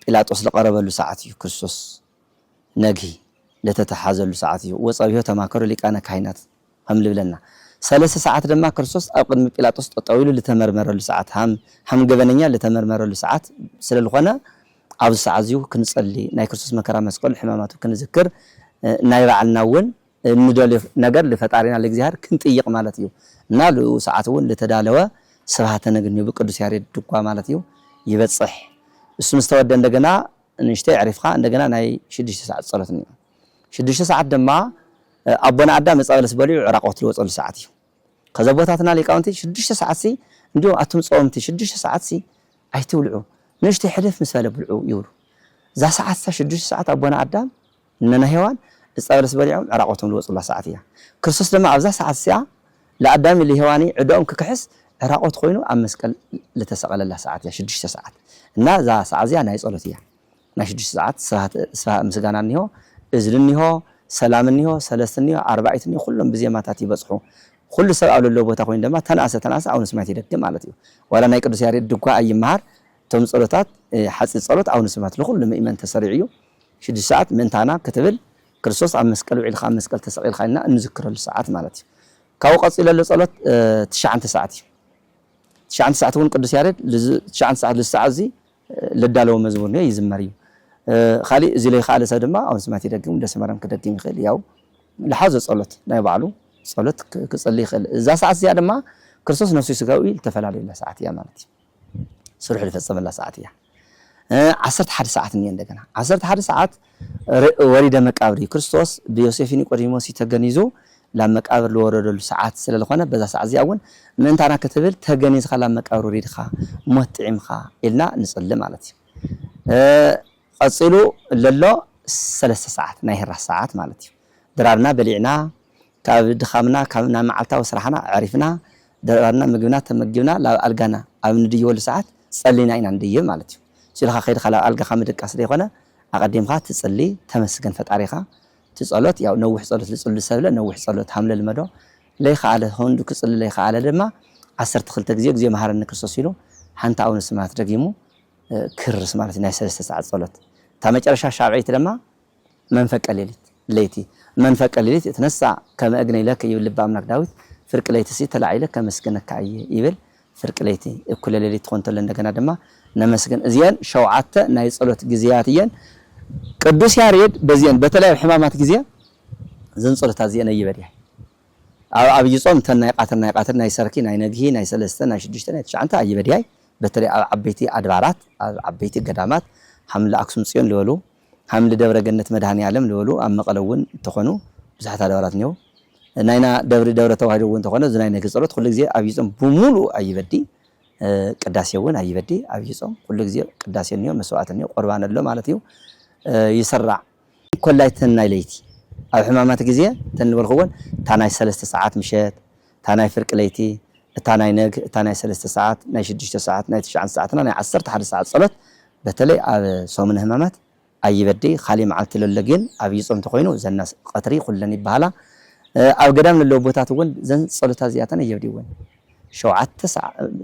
ጲላጦስ ዝቐረበሉ ሰዓት እዩ። ክርስቶስ ነግሂ ለተተሓዘሉ ሰዓት እዩ። ወፀብዮ ተማከሩ ሊቃነ ካህናት ከም ልብለና ሰለስተ ሰዓት ድማ ክርስቶስ ኣብ ቅድሚ ጲላጦስ ጠጠው ኢሉ ልተመርመረሉ ሰዓት ሃም ሃም ገበነኛ ልተመርመረሉ ሰዓት ስለልኾነ ኣብዚ ሰዓት እዚሁ ክንጸሊ ናይ ክርስቶስ መከራ መስቀሉ ሕማማቱ ክንዝክር ናይ ባዕልና እውን እንደልዮ ነገር ልፈጣሪና ልእግዚኣብሔር ክንጥይቕ ማለት እዩ። እና ልኡ ሰዓት እውን ልተዳለወ ስብሃተ ነግንዮ ብቅዱስ ያሬድ ድጓ ማለት እዩ ይበጽሕ። እሱ ምስ ተወደ እንደገና ንእሽተይ ኣዕሪፍካ እንደገና ናይ ሽዱሽተ ሰዓት ጸሎት እኒኦ። ሽዱሽተ ሰዓት ድማ ኣቦና ኣዳም ዕፀ በለስ በሊዑ ዕራቆት ልወፀሉ ሰዓት እዩ። ከዚ ኣቦታትና ሊቃውንቲ ሽዱሽተ ሰዓት ሲ እንዲሁም ኣቱም ፀወምቲ ሽዱሽተ ሰዓት ሲ ኣይትብልዑ ንእሽተይ ሕልፍ ምስ በለ ብልዑ ይብሉ። እዛ ሰዓት እሳ ሽዱሽተ ሰዓት ኣቦና ኣዳም እነና ሄዋን ዕፀ በለስ በሊዖም ዕራቆቶም ልወፅላ ሰዓት እያ። ክርስቶስ ድማ ኣብዛ ሰዓት እሲኣ ለኣዳሚ ልሄዋኒ ዕዳኦም ክክሕስ ዕራቆት ኮይኑ ኣብ መስቀል ልተሰቀለላ ሰዓት እያ ሽዱሽተ ሰዓት። እና እዛ ሰዓት እዚኣ ናይ ጸሎት እያ። ናይ ሽዱሽተ ሰዓት ስብሃት ምስጋና እኒሆ፣ እዝሊ እኒሆ፣ ሰላም እኒሆ፣ ሰለስት እኒሆ፣ ኣርባዒት እኒሆ፣ ኩሎም ብዜማታት ይበጽሑ። ኩሉ ሰብ ኣብ ለለዎ ቦታ ኮይኑ ድማ ተናእሰ ተናእሰ ኣቡነ ስማያት ይደግም ማለት እዩ። ዋላ ናይ ቅዱስ ያሬድ ድጓ ኣይመሃር እቶም ጸሎታት ሓጺር ጸሎት ኣቡነ ስማያት ንኹሉ ምእመን ተሰሪዑ እዩ። ሽዱሽተ ሰዓት ምእንታና ክትብል ክርስቶስ ኣብ መስቀል ውዒልካ ኣብ መስቀል ተሰቒልካ ኢልና እንዝክረሉ ሰዓት ማለት እዩ። ካብኡ ቀጺሉ ዘሎ ጸሎት ትሽዓንተ ሰዓት እዩ። ትሽዓንተ ሰዓት እውን ቅዱስ ያሬድ ትሽዓንተ ሰዓት ልሰዓት እዚ ልዳለዎ መዝሙር ኒሆ ይዝመር እዩ። ካሊእ እዚ ለይከኣለ ሰብ ድማ ኣቡነ ስማያት ይደግም፣ ውዳሴ ማርያም ክደግም ይኽእል። ያው ልሓዞ ጸሎት ናይ ባዕሉ ጸሎት ክጽሊ ይኽእል። እዛ ሰዓት እዚኣ ድማ ክርስቶስ ነፍሱ ስጋዊ ልተፈላለየላ ሰዓት እያ ማለት እዩ። ስርሑ ልፈጸመላ ሰዓት እያ። ዓሰርተ ሓደ ሰዓት እኒኦ እንደገና ዓሰርተ ሓደ ሰዓት ወሪደ መቃብር እዩ። ክርስቶስ ብዮሴፍ ኒቆዲሞስ እዩ ተገኒዙ ላብ መቃብር ልወረደሉ ሰዓት ስለልኾነ በዛ ሰዓት እዚኣ እውን ምእንታና ክትብል ተገኒዝካ ላብ መቃብር ወሪድካ ሞት ጥዒምካ ኢልና ንጽሊ ማለት እዩ። ቀጺሉ ለሎ ሰለስተ ሰዓት ናይ ህራስ ሰዓት ማለት እዩ። ድራርና በሊዕና ካብ ድኻምና ካብ ናይ መዓልታዊ ስራሕና ኣዕሪፍና ድራርና ምግብና ተመጊብና ላብ ኣልጋና ኣብ ንድይበሉ ሰዓት ጸሊና ኢና ንድይብ ማለት እዩ። ሲልካ ከይድካ ላብ ኣልጋኻ ምድቃስ ዘይኮነ ኣቐዲምካ ትጽሊ ተመስገን ፈጣሪኻ። እቲ ጸሎት ያው ነዊሕ ጸሎት ልጽሉ ሰብለ ነዊሕ ጸሎት ሃምለ ልመዶ ለይከኣለ ሆንዱ ክጽሊ ለይከኣለ ድማ ዓሰርተ ክልተ ግዜ ግዜ መሃረኒ ክርስቶስ ኢሉ ሓንቲ ኣቡነ ስምዓት ደጊሙ ክርስ ማለት እዩ ናይ ሰለስተ ሰዓት ጸሎት። እታ መጨረሻ ሻብዐይቲ ድማ መንፈቀ ሌሊት ለይቲ መንፈቀ ሌሊት እትነሳ ከመ እግነ ኢለከ ይብል ልበ ኣምላክ ዳዊት። ፍርቂ ለይቲ ሲ ተላዒለ ከመስግነካ እየ ይብል። ፍርቂ ለይቲ እኩለ ሌሊት ትኾን ተሎ እንደገና ድማ ነመስግን። እዚአን ሸውዓተ ናይ ጸሎት ግዜያት እየን። ቅዱስ ያሬድ በዚአን በተለይ ኣብ ሕማማት ግዜ እዘን ጸሎታት እዚአን ኣይበድያ ኣብ ኣብይ ጾም እተን ናይ ቃትር ናይ ቃትር ናይ ሰርኪ ናይ ነግሂ ናይ ሰለስተ ናይ ሽዱሽተ ናይ ትሽዓንተ ኣይበድያይ። በተለይ ኣብ ዓበይቲ ኣድባራት ኣብ ዓበይቲ ገዳማት ሓምሊ ኣክሱም ጽዮን ዝበሉ ሓምሊ ደብረ ገነት መድሃኒ ዓለም ዝበሉ ኣብ መቐለ እውን እንተኾኑ ብዙሓት ኣድባራት እኒው ናይና ደብሪ ደብረ ተዋሂዶ እውን እንተኾነ እዚ ናይ ነግሂ ጸሎት ኩሉ ግዜ ኣብይ ጾም ብሙሉ ኣይበዲ። ቅዳሴ እውን ኣይበዲ ኣብይ ጾም ኩሉ ግዜ ቅዳሴ እኒዮ መስዋዕት እኒዮ ቁርባን ኣሎ ማለት እዩ። ይስራዕ ኮላይ ተን ናይ ለይቲ ኣብ ሕማማት ግዜ ተን ንበልክወን እታ ናይ ሰለስተ ሰዓት ምሸት እታ ናይ ፍርቂ ለይቲ እታ ናይ ነግ እታ ናይ ሰለስተ ሰዓት ናይ ሽዱሽተ ሰዓት ናይ ትሽዓን ሰዓትና ናይ ዓሰርተ ሓደ ሰዓት ጸሎት በተለይ ኣብ ሰሙን ሕማማት ኣይበዲ። ካሊ መዓልቲ ለሎ ግን ኣብ ይጾም ተኮይኑ ዘና ቀትሪ ኩለን ይበሃላ። ኣብ ገዳም ለለዎ ቦታት እውን ዘን ጸሎታት እዚኣተን ኣይበዲ እውን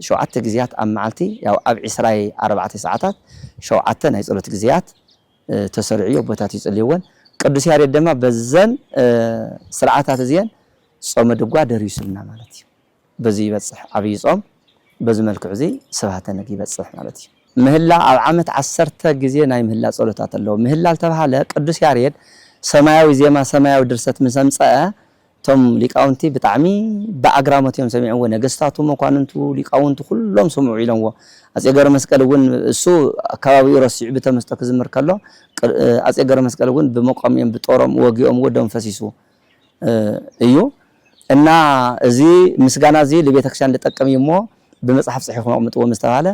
ሸውዓተ ግዜያት ኣብ መዓልቲ ያው ኣብ ዕስራይ ኣርባዕተ ሰዓታት ሸውዓተ ናይ ጸሎት ግዜያት ተሰሪዑ ኣቦታት ይጽልይወን። ቅዱስ ያሬድ ድማ በዘን ስርዓታት እዚአን ጾመ ድጓ ደሪሱልና ማለት እዩ። በዚ ይበጽሕ ዓብዪ ጾም፣ በዚ መልክዑ እዚ ስብሐተ ነግ ይበጽሕ ማለት እዩ። ምህላ ኣብ ዓመት ዓሰርተ ግዜ ናይ ምህላ ጸሎታት ኣለዎ። ምህላ ዝተባህለ ቅዱስ ያሬድ ሰማያዊ ዜማ፣ ሰማያዊ ድርሰት ምስ ኣምጸአ እቶም ሊቃውንቲ ብጣዕሚ ብኣግራሞት እዮም ሰሚዕዎ። ነገስታቱ፣ መኳንንቱ፣ ሊቃውንቱ ኩሎም ስምዑ ኢሎምዎ። ኣጼ ገብረ መስቀል እውን እሱ ኣካባቢኡ ረሲዑ ብተመስጦ ክዝምር ከሎ ኣጼ ገብረ መስቀል እውን ብመቆሚኦም ብጦሮም ወጊኦምዎ ደም ፈሲሱ እዩ። እና እዚ ምስጋና እዚ ንቤተክርስትያን ዝጠቅም እዩ እሞ ብመጽሓፍ ጽሒፎም ኣቕምጥዎ ምስ ተባሃለ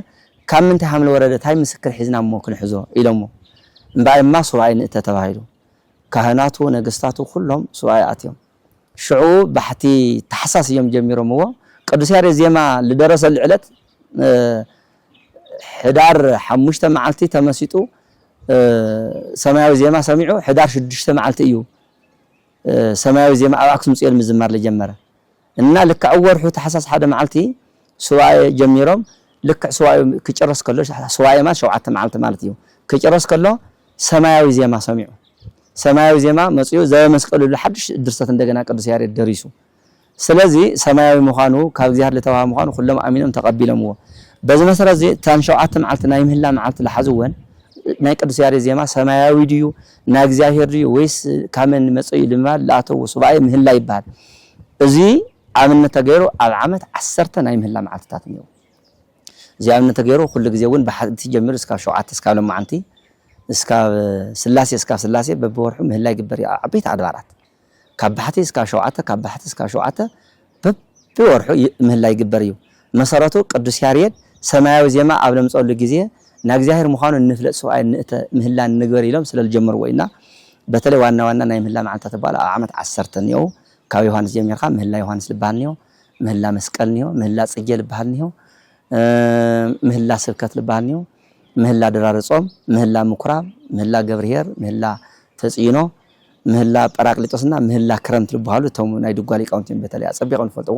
ካብ ምንታይ ሓምለ ወረደ እንታይ ምስክር ሒዝና እሞ ክንሕዞ ኢሎሞ። እምበኣይማ ሱባኤ ንእተ ተባሂሉ ካህናቱ ነገስታቱ ኩሎም ሱባኤ ኣትዮም። ሽዑ ባሕቲ ታሕሳስ እዮም ጀሚሮምዎ። ቅዱስ ያሬድ ዜማ ዝደረሰሉ ዕለት ሕዳር ሓሙሽተ መዓልቲ ተመሲጡ ሰማያዊ ዜማ ሰሚዑ ሕዳር ሽዱሽተ መዓልቲ እዩ ሰማያዊ ዜማ ኣብ ኣክሱም ፅዮን ምዝማር ዝጀመረ እና ልክዕ ወርሑ ታሕሳስ ሓደ መዓልቲ ሱባኤ ጀሚሮም ልክዕ ሱባኤ ክጭረስ ከሎ ሱባኤ ማለት ሸውዓተ መዓልቲ ማለት እዩ ክጭረስ ከሎ ሰማያዊ ዜማ ሰሚዑ ሰማያዊ ዜማ መፅኡ ዘበመስቀሉ ሓድሽ ድርሰት እንደገና ቅዱስ ያሬድ ደሪሱ ስለዚ ሰማያዊ ምዃኑ ካብ እግዚኣብሔር ዝተዋሃበ ምዃኑ ኩሎም ኣሚኖም ተቐቢሎምዎ። በዚ መሰረት እዚ እተን ሸውዓተ መዓልቲ ናይ ምህላ መዓልቲ ዝሓዝወን ናይ ቅዱስ ያሬድ ዜማ ሰማያዊ ድዩ ናይ እግዚኣብሔር ድዩ ወይስ ካመን መጸ እዩ ንምባል ዝኣተዎ ሱባኤ ምህላ ይበሃል። እዚ ኣብነት ተገይሩ ኣብ ዓመት ዓሰርተ ናይ ምህላ መዓልትታት እኒአው። እዚ ኣብነት ተገይሩ ኩሉ ግዜ እውን ብሓንቲ ጀሚሩ እስካብ ሸውዓተ እስካብ ሎማዓንቲ እስካብ ስላሴ እስካብ ስላሴ በብወርሑ ምህላ ይግበር እዩ ኣብ ዓበይቲ ኣድባራት። ካብ ባሕቲ እስካብ ሸውዓተ ካብ ባሕቲ እስካብ ሸውዓተ በብወርሑ ምህላ ይግበር እዩ። መሰረቱ ቅዱስ ያሬድ ሰማያዊ ዜማ ኣብ ለምፀሉ ግዜ ናይ እግዚኣብሔር ምዃኑ እንፍለጥ ሰብኣይ ንእተ ምህላ ንግበር ኢሎም ስለ ዝጀመርዎ ኢና። በተለይ ዋና ዋና ናይ ምህላ መዓልታት ዝበሃሉ ኣብ ዓመት ዓሰርተ እኒኦ ካብ ዮሃንስ ጀሚርካ ምህላ ዮሃንስ ዝበሃል እኒኦ፣ ምህላ መስቀል እኒኦ፣ ምህላ ፅጌ ዝበሃል እኒኦ፣ ምህላ ስብከት ዝበሃል እኒኦ፣ ምህላ ድራር ጾም፣ ምህላ ምኩራብ፣ ምህላ ገብርሄር፣ ምህላ ተጽይኖ፣ ምህላ ጳራቅሊጦስና ምህላ ክረምት ዝበሃሉ እቶም ናይ ድጓ ሊቃውንቲ እዮም በተለይ ኣጸቢቖም ዝፈልጥዎ።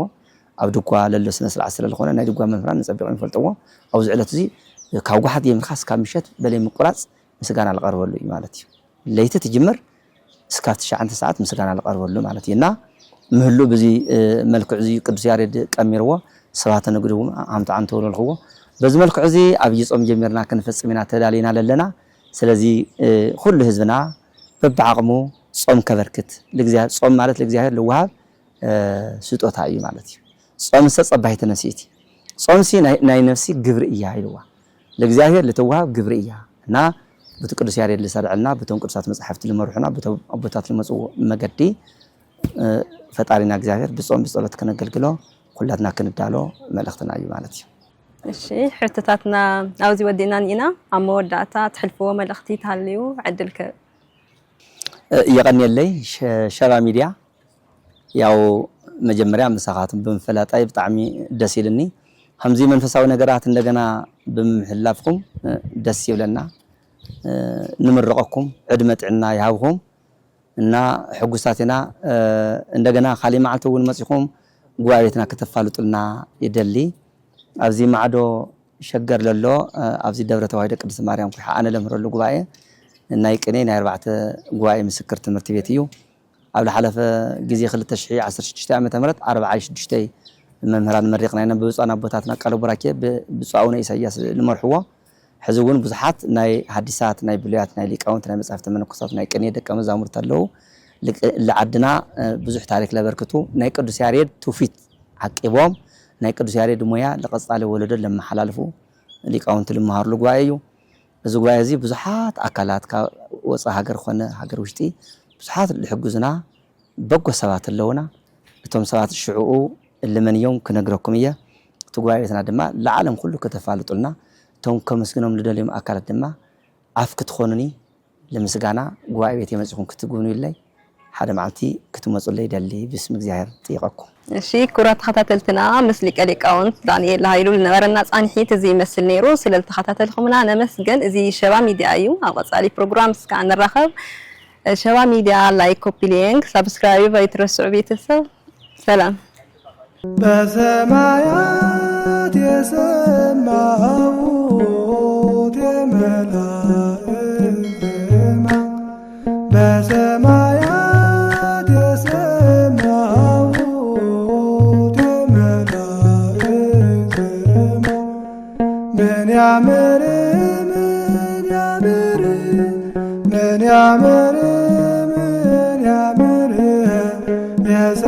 ኣብ ድጓ ለሎ ስነ ስርዓት ስለ ዝኾነ ናይ ድጓ መምህራን ኣጸቢቖም ይፈልጥዎ። ኣብዚ ዕለት እዚ ካብ ጓሓት ጀሚርካ እስካብ ምሸት በለይ ምቁራጽ ምስጋና ዝቐርበሉ እዩ ማለት እዩ። ለይቲ ትጅምር እስካብ ትሽዓተ ሰዓት ምስጋና ዝቐርበሉ ማለት እዩ እና ምህሉ ብዚ መልክዕ እዚ ቅዱስ ያሬድ ቀሚርዎ ስብሐተ ነግዱ እውን ኣምትዓም ተበለልኽዎ በዚ መልክዕ እዚ ኣብይ ጾም ጀሚርና ክንፈጽም ኢና ተዳሊና ለለና ስለዚ ኩሉ ህዝብና በብዓቕሙ ጾም ከበርክት ጾም ማለት ለእግዚኣብሔር ልወሃብ ስጦታ እዩ ማለት እዩ ጾምሰ ጸባሂተ ነፍሲ እቲ ጾምሲ ናይ ነፍሲ ግብሪ እያ ኢልዋ ለእግዚኣብሔር ልትወሃብ ግብሪ እያ እና በቲ ቅዱስ ያሬድ ልሰርዐልና በቶም ቅዱሳት መጻሕፍቲ ልመርሑና በቶም ኣቦታት ልመፅዎ መገዲ ፈጣሪና እግዚኣብሔር ብፆም ብፀሎት ክነገልግሎ ኩላትና ክንዳሎ መልእክትና እዩ ማለት እዩ። እሺ ሕቶታትና ኣብዚ ወዲእና ኢና ኣብ መወዳእታ ትሕልፍዎ መልእክቲ ተሃልዩ ዕድል ክህብ። የቐንየለይ ሸባ ሚድያ ያው መጀመርያ ምሳኻትም ብምፍላጣይ ብጣዕሚ ደስ ኢልኒ። ከምዚ መንፈሳዊ ነገራት እንደገና ብምሕላፍኩም ደስ ይብለና። ንምርቐኩም ዕድመ ጥዕና ይሃብኹም እና ሕጉሳት ኢና። እንደገና ካሊእ መዓልቲ እውን መፂኹም ጉባኤ ቤትና ክተፋልጡልና ይደሊ። ኣብዚ ማዕዶ ሸገር ለሎ ኣብዚ ደብረ ተዋሂዶ ቅድስት ማርያም ኩሓ ኣነ ለምህረሉ ጉባኤ ናይ ቅኔ ናይ ኣርባዕተ ጉባኤ ምስክር ትምህርቲ ቤት እዩ። ኣብ ዝሓለፈ ግዜ ክልተ ሽሕ ዓሰርተ ሽዱሽተ ዓመተ ምህረት ኣርብዓይ ሽዱሽተ መምህራን መሪቕና ኢና ብብፁዓን ኣቦታትና ቃለ ቡራኬ ብብፁዕ ኣቡነ ኢሳያስ ዝመርሕዎ ሕዚ እውን ብዙሓት ናይ ሓዲሳት ናይ ብሉያት ናይ ሊቃውንቲ ናይ መጻሕፍተ መነኮሳት ናይ ቅኔ ደቀ መዛሙርቲ ኣለዉ ልዓድና ብዙሕ ታሪክ ለበርክቱ ናይ ቅዱስ ያሬድ ትውፊት ዓቂቦም ናይ ቅዱስ ያሬድ ሞያ ለቐጻሊ ወለዶ ለመሓላልፉ ሊቃውንቲ ልመሃርሉ ጉባኤ እዩ። እዚ ጉባኤ እዚ ብዙሓት ኣካላት ካብ ወፃኢ ሃገር ኮነ ሃገር ውሽጢ ብዙሓት ልሕግዙና በጎ ሰባት ኣለውና። እቶም ሰባት ሽዕኡ እልመን እዮም ክነግረኩም እየ። እቲ ጉባኤ ቤትና ድማ ለዓለም ኩሉ ከተፋልጡልና እቶም ከመስግኖም ልደልዮም ኣካላት ድማ ኣፍ ክትኾኑኒ ንምስጋና ጉባኤ ቤት የመፅኹም ክትጉብኑለይ ሓደ መዓልቲ ክትመፁለይ ይደሊ ብስም እግዚኣብሔር ጥይቐኩም። እሺ ክቡራት ተኸታተልትና ምስ ሊቀ ሊቃውንት ዳንኤል ሃይሉ ዝነበረና ጻንሒት እዚ ይመስል ነይሩ። ስለ ዝተኸታተልኩምና ነመስግን። እዚ ሸባ ሚድያ እዩ። ኣብ ቀጻሊ ፕሮግራም እስካ ንራኸብ። ሸባ ሚድያ ላይክ፣ ኮፒ ሊንክ፣ ሳብስክራይብ ኣይትረስዑ ቤተሰብ። ሰላም። በሰማያት የሰማሁት የመላእክት ዜማ በሰማያት ምን ያምር ምን ያምር ምን ያምር ምን ያምር የሰ